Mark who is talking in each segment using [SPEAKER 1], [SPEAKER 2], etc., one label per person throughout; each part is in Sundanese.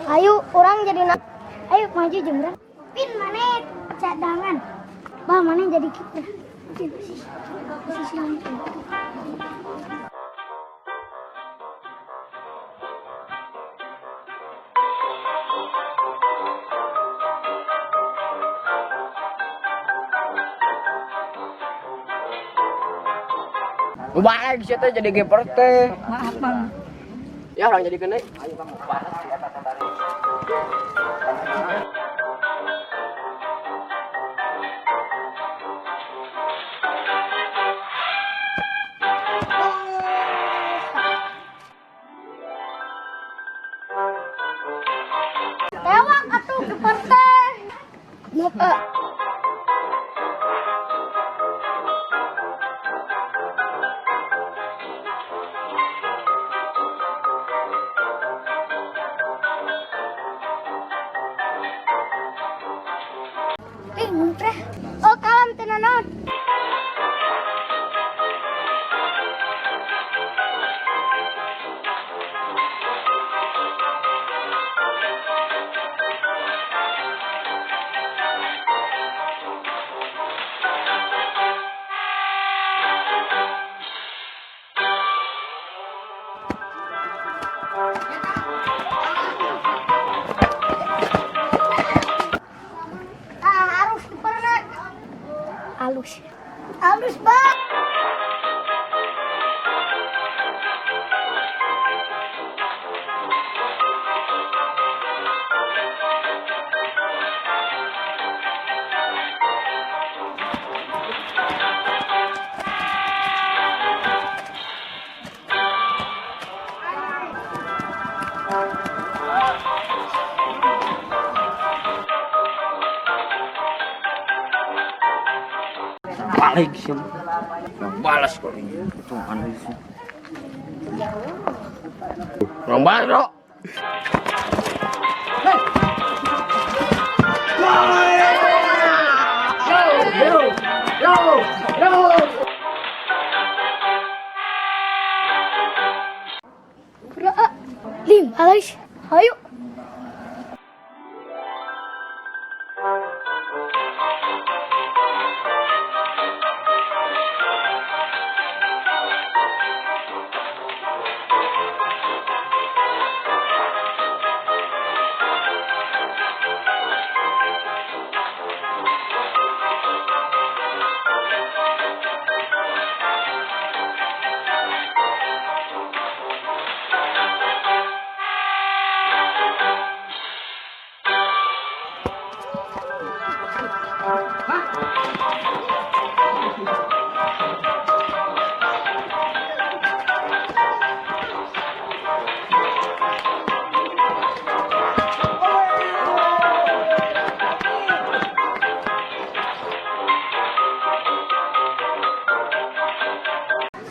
[SPEAKER 1] Ayo, urang jadi nak. Ayo maju jembrang. Pin mana cadangan. Bah, mana jadi kiper. Posisi posisi langsung.
[SPEAKER 2] Balik sih teh jadi kiper teh.
[SPEAKER 3] Maaf, Bang.
[SPEAKER 2] Ya orang jadi kena. Ayo kamu balas.
[SPEAKER 1] Tewak atuh kiper teh. Maaf. Eh, ngumpreh. Oh, kalem teu naon. Ah, harus kiperna. Alus. Alus, Bang.
[SPEAKER 2] Balik sih. Balas kok ini. Itu aneh sih. Orang balas, Bro. Yo, yo, yo, yo.
[SPEAKER 1] Bro, ah. Lim, alus. Ayo.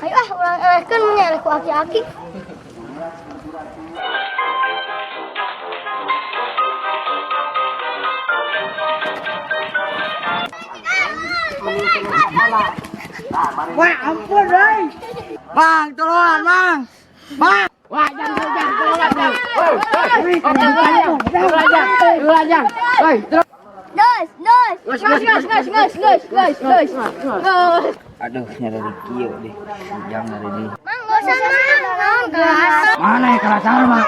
[SPEAKER 1] Ayo ah, urang elehkeun mun eleh ku aki-aki.
[SPEAKER 2] Wah, ampun, euy. Bang, tolongan, Bang. Bang. Wah, jangan, jangan, tolongan, Bang. Woi, woi, tolongan, jangan, tolongan, jangan. Woi, tolong.
[SPEAKER 1] Dos, dos.
[SPEAKER 2] Nges, nges, nges,
[SPEAKER 3] Nges, nges, nges, nges, nges.
[SPEAKER 2] Aduh, nyari kieu deh. Jangan nyari di.
[SPEAKER 1] Mang, gak usah, Mang. Naon kelas.
[SPEAKER 2] Mana ya kelas Mang?